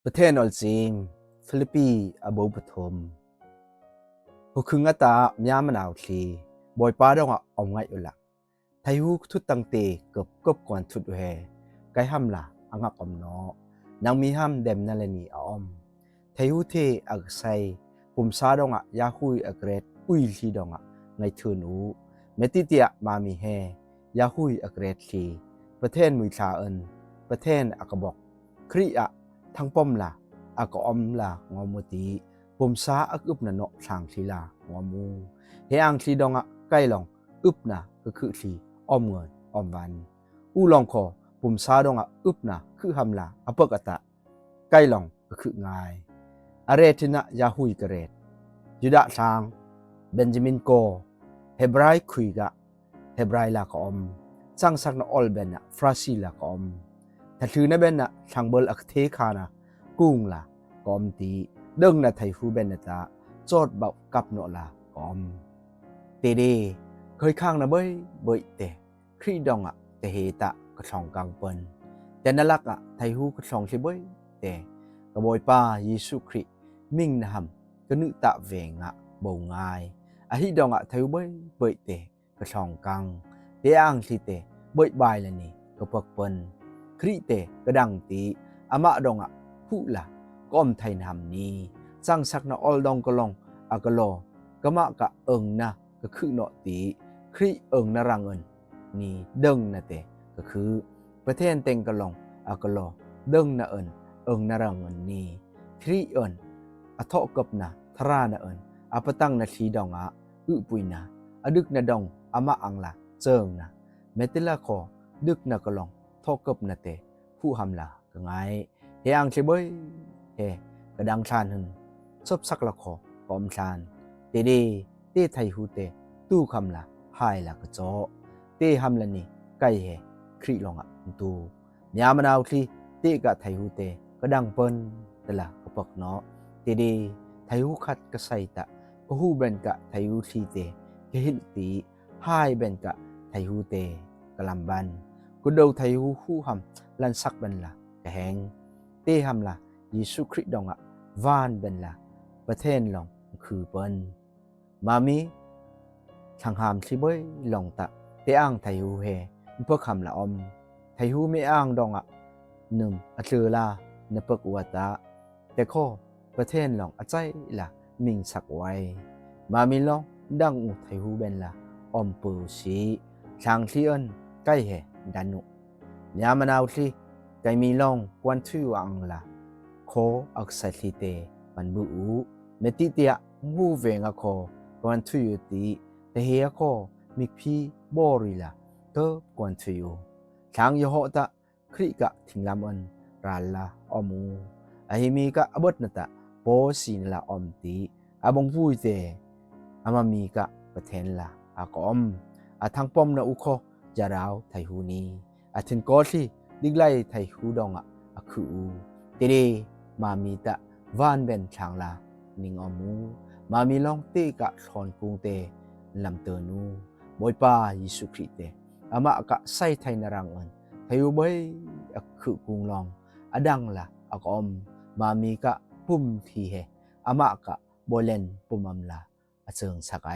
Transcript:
ປະເທນອອລຈີນ ຟີລິບປີ ອາໂບປະຖົມ ຫົວຄຶງອາຕາ ມຍາມະນາວທີ່ ບອຍປາດອງອາອອມໄງອຸລະ ໄທຫູທຸດຕັງເຕ ເກີບກົບກວນທຸດອຸແຮ ໄກຫຳລາ ອາງັກອອມເນາະ ນາງມີຫຳແດມນາລະນີອາອອມ ໄທຫູເທ ອາກະໄຊ ປຸມຊາດອງອາ ຢາຫຸຍອາກະເຣດ ອຸຍທີ່ດອງອາ ໄງເທີນອູ ແມຕິເຕຍ ມາມີແຮ ຢາຫຸຍອາກະເຣດທີ່ ປະເທນມຸຍທາເອິນ ປະເທນອາກະບອກ ຄຣິອາ ທັງປ້ອມລາ ອາກະອອມລາ ງອມມຸຕິ ປຸມຊາອາກະອຶບນະເນາະ ທາງທີ່ລາ ງອມອູ ເຮອາງທີ່ດອງອາ ໄກລອງ ອຶບນາ ກະຄຶທີ່ ອອມເງິນ ອອມວັນ ອູລອງຄໍ ປຸມຊາດອງອາ ອຶບນາ ຄຶຫຳລາ ອາເປິກອາຕະ ໄກລອງ ກະຄຶງ່າຍ ອາເຣທິນະ ຢາຫຸຍກະເຣດ ຢູດາທາງ ເບນຈາມິນໂກ ເຮບຣາຍຄຸຍກະ ເຮບຣາຍລາກະອອມ ສັງສັກນະອອລເບນນະ ຟຣາຊີລາກະອອມ ທະຖືນະເບນນະ ທັງເບິລອາກະເທຄານາ ກຸງລາກອມຕີ ເດິງນະໄທຫູເບນນະຕາ ຈອດເບົາກັບເນາະລາກອມ ເຕເດ ເຄີຍຄ້າງນະເບີຍເບີຍເຕ ຄຣິດອງອະ ເຕເຮຕະ ກະທອງກາງເປິນ ແຕ່ນະລັກອະ ໄທຫູກະທອງທີ່ເບີຍເຕ ກະບອຍປາ ເຢຊູຄຣິ ມິງນະຫຳ ກະນຶຕະເວງອະ ເບົາງ່າຍ ອະຫິດອງອະ ໄທຫູເບີຍເບີຍເຕ ກະທອງກັງ ເຕອາງທີ່ເຕ ເບີຍບາຍລະນີ ກະເປິກເປິນ ຄຣິເຕ ກະດັງຕີ ອາມະດອງອະ ຜູລາ ກອມໄທນະຫຳນີ ສັງສັກນະອອລດອງກະລອງ ອາກະລໍ ກະມະກະເອິງນະ ກະຄຶເນາະຕີ ຄຣິເອິງນະຣັງເອິນ ນີ ເດິງນະເຕ ກະຄຶ ປະເທນເຕັງກະລອງ ອາກະລໍ ເດິງນະເອິນ ເອິງນະຣັງເອິນນີ ຄຣິເອິນ ອະເທາະເກີບນາ ທະຣານະເອິນ ອາປະຕັງນາທີດອງອາ ອຶປຸຍນາ ອະດຶກນະດອງ ອາມະອັງລາ ເຈີງນາ ແມຕິລາຄໍ ດຶກນະກະລອງ ເທາະເກີບນາເຕ ຜູຫຳລາ ກະງາຍ ເຮອາງທີ່ເບີຍເຮ ກະດັງທານຫຶນ ສົບສັກລະຄໍ ກອມທານ ເຕເດ ເຕໄທຫູເຕ ຕູຄຳລາ ຫາຍລາກະເຈາະ ເຕຫຳລະນີ ໄກເຮ ຄຣິລອງອະ ຕູ ຍາມະນາວທີ່ ເຕກະໄທຫູເຕ ກະດັງເປິນ ຕະລາກະເປິກເນາະ ເຕເດ ໄທຫູຄັດກະໄຊຕະ ກະຫູເບນກະໄທຫູທີ່ເຕ ກະຫິດຕີ ຫາຍເບນກະໄທຫູເຕ ກະລຳບັນ ກຸໂດໄທຫູຫູຫຳ ລັນສັກເບນລາ ກະແຮງ ເຕຫຳລາ ເຢຊູຄຣິດອງອະ ຫວານເບນລາ ປະເທນລອງຄືເປິນ ມາມີ ທັງຫາມທີ່ເບີຍລອງຕະ ເຕອາງໄທຫູເຮ ເປິກຫຳລາອອມ ໄທຫູເມອາງດອງອະ ນຶມອະເຈີລາ ນະເປິກອວະຕະ ແຕ່ຂໍ ປະເທນລອງອາໄຈລາ ມິງສັກໄວ້ ມາມີລອງ ດັງອູໄທຫູເບນລາ ອອມເປີຊີ ທາງທີ່ເອີ້ນ ໄກເຮ ດານຸ ຍາມະນາວທີ່ ໄກມີລອງ ກວນທຸຍວາອັງລາ ໂຄ ອາກໄຊທີ່ເຕ ປັນບືອູ ເມຕິເຕຍ ຫູເວງອາໂຄ ກວນທຸຍຢູຕີ ຕະເຮອາໂຄ ມິກພີ ບໍຣິລາ ເກີບກວນທຸຍອູ ທາງຍະເຮາະຕະ ຄຣິກະ ທິງລຳເອິນ ຣານລາ ອອມອູ ອາຫິມີກະ ອາເບິດນະຕະ ໂປຊີນລາ ອອມຕີ ອາບົງພຸຍເຕ ອາມາມີກະ ປະເທນລາ ອາກອມ ອາທັງປ້ອມນະອຸໂຄ ຢາດາວໄທຫູນີ ອາທິນກໍທີ່ ດິກໄລໄທຫູດອງອະ ອາຄືອູ ເຕເດ ມາມີຕະ ຫວານເບນທາງລາ ນິງອອມອູ ມາມີລອງເຕກະ ທອນກຸງເຕ ລຳເຕີນູ ບອຍປາ ເຢຊູຄຣິເຕ ອາມະກະໄຊໄທນະຣັງເອິນ ໄທຫູເບີຍ ອາຄືກຸງລອງ ອາດັງລາ ອາກອມ ມາມີກະ ປຸມທີ່ເຮ ອາມະກະ ບໍເລັນ ປຸມອຳລາ ອາເຊີງສະໄກ